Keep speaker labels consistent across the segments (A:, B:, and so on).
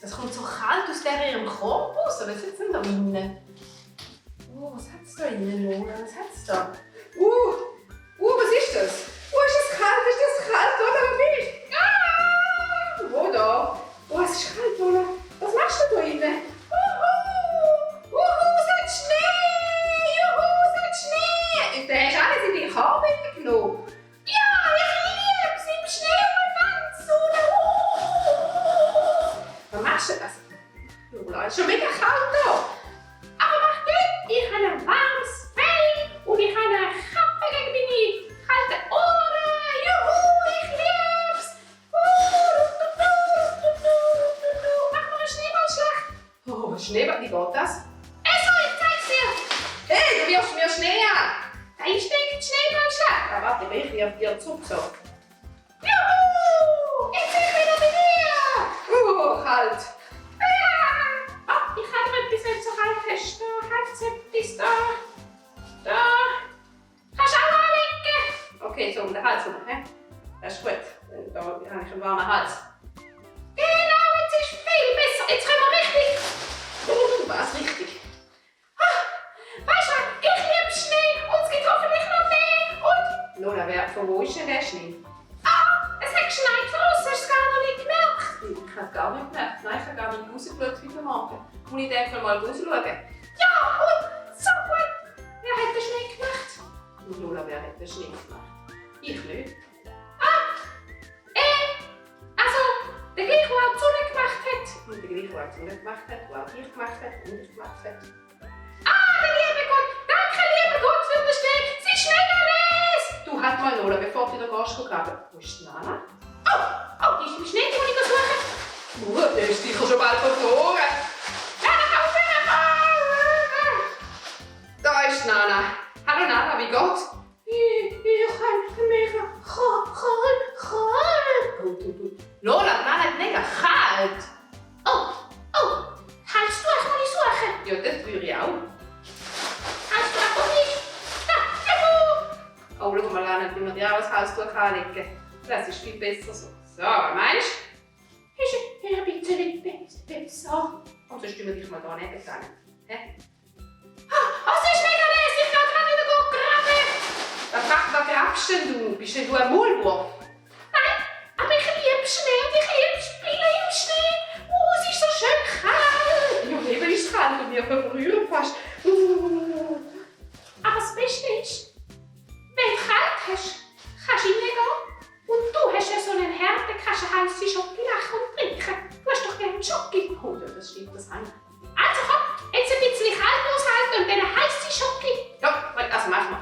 A: Das kommt so kalt aus ihrem Korpus. Was ist denn da drin? Oh, was hat es da drin, Lola? Was hat es da? Was ist das? Ist das kalt? Ist das kalt, oder? Wo bin ich? Wo da? Es ist kalt, Lola. Was machst du da drin? Es hat Schnee! Es hat Schnee! Du hast alles in deine Kabel genommen. Ja, ich liebe es im Schnee und Wand. Was machst du das? Lola, es ist schon mega kalt da. Aber mach nicht! Ich habe ein warmes Fell und ich habe eine Kappe gegen meine kalten Ohren. Juhu, ich lieb's! Mach mal einen Schneeballschlag. Schneeball, wie geht das? Ich zeig's dir! Hey, du wirfst mir Schnee an! Da ist der Schneeballschlag. Warte, ich wirf dir Zug so. Juhu! Jetzt bin ich wieder bei dir! Kalt! Ich habe noch etwas, wenn du so kalt hast. Da hat es etwas da. Kannst du auch anlegen? Okay, so um den Hals herum. Das ist gut. Da habe ich einen warmen Hals. Genau, jetzt ist viel besser. Jetzt können wir richtig. Was richtig? Weißt du, ich liebe Schnee und es gibt hoffentlich noch mehr. Und Lola, von wo ist denn der Schnee? Es hat geschneit von uns. Hast du es gar noch nicht gemerkt? Ich habe gar nicht gemerkt. Nein, ich habe gar nicht rausgeschaut heute Morgen. Muss ich denke mal rausschauen? Ja, und so gut. Wer hat den Schnee gemacht? Lola, wer hat den Schnee gemacht? Ich nicht. Also, der gleiche, der auch die Sonne gemacht hat. Und der gleiche, der auch die Sonne gemacht hat, der auch ich gemacht hat und ich gemacht hat. Der liebe Gott! Danke, lieber Gott, für den Schnee! Sie ist mega nass! Du, halt mal, Lola, bevor du wieder gehst, graben. Wo ist die Nana? Die ist im Schnee, die muss ich suchen. Der ist sicher schon bald verloren. Da ist Nana. Hallo Nana, wie geht's? Ich habe mega kalt. Lola, Nana hat mega kalt. Halstuch muss ich suchen. Ja, das würde ich auch. Halstuch muss ich. Schau mal, Nana, wie wir dir auch ein Halstuch anlegen. Das ist viel besser so. So, meinst du? Ist ein bisschen besser. Und sonst tun wir dich mal da nebenan. Es ist mega nass, ich kann gerade wieder graben. Was grabst denn du? Bist denn du ein Maulwurf? Nein, aber ich liebe Schnee und ich liebe Spielen im Schnee. Es ist so schön kalt. Ja, eben ist es kalt und wir verbrühen fast. Aber das Beste ist, wenn du kalt hast, kannst du reingehen. Und du hast ja so einen Herd, dann kannst du eine heisse Schoki machen und trinken. Du hast doch gerne Schoki. Oh ja, das stimmt, das auch. Also komm, jetzt ein bisschen kalt aushalten und dann eine heisse Schoki. Ja, also machen wir.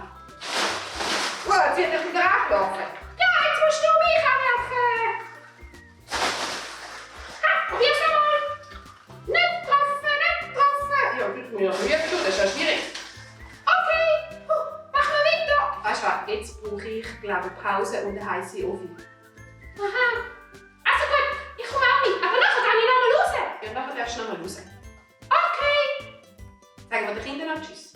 A: Jetzt wird er wieder angelaufen. Ja, jetzt musst du mich anwerfen. Probier's einmal. Nicht getroffen. Ja, das muss ich ja rühren, das ist ja schwierig. Okay, machen wir weiter. Weißt du was, jetzt brauche ich, glaube ich, Pause und eine heisse Ofen. Aha. Also gut, ich komme auch mit, aber nachher gehe ich noch mal raus. Ja, nachher darfst du noch mal raus. Okay. Sagen wir den Kindern noch Tschüss.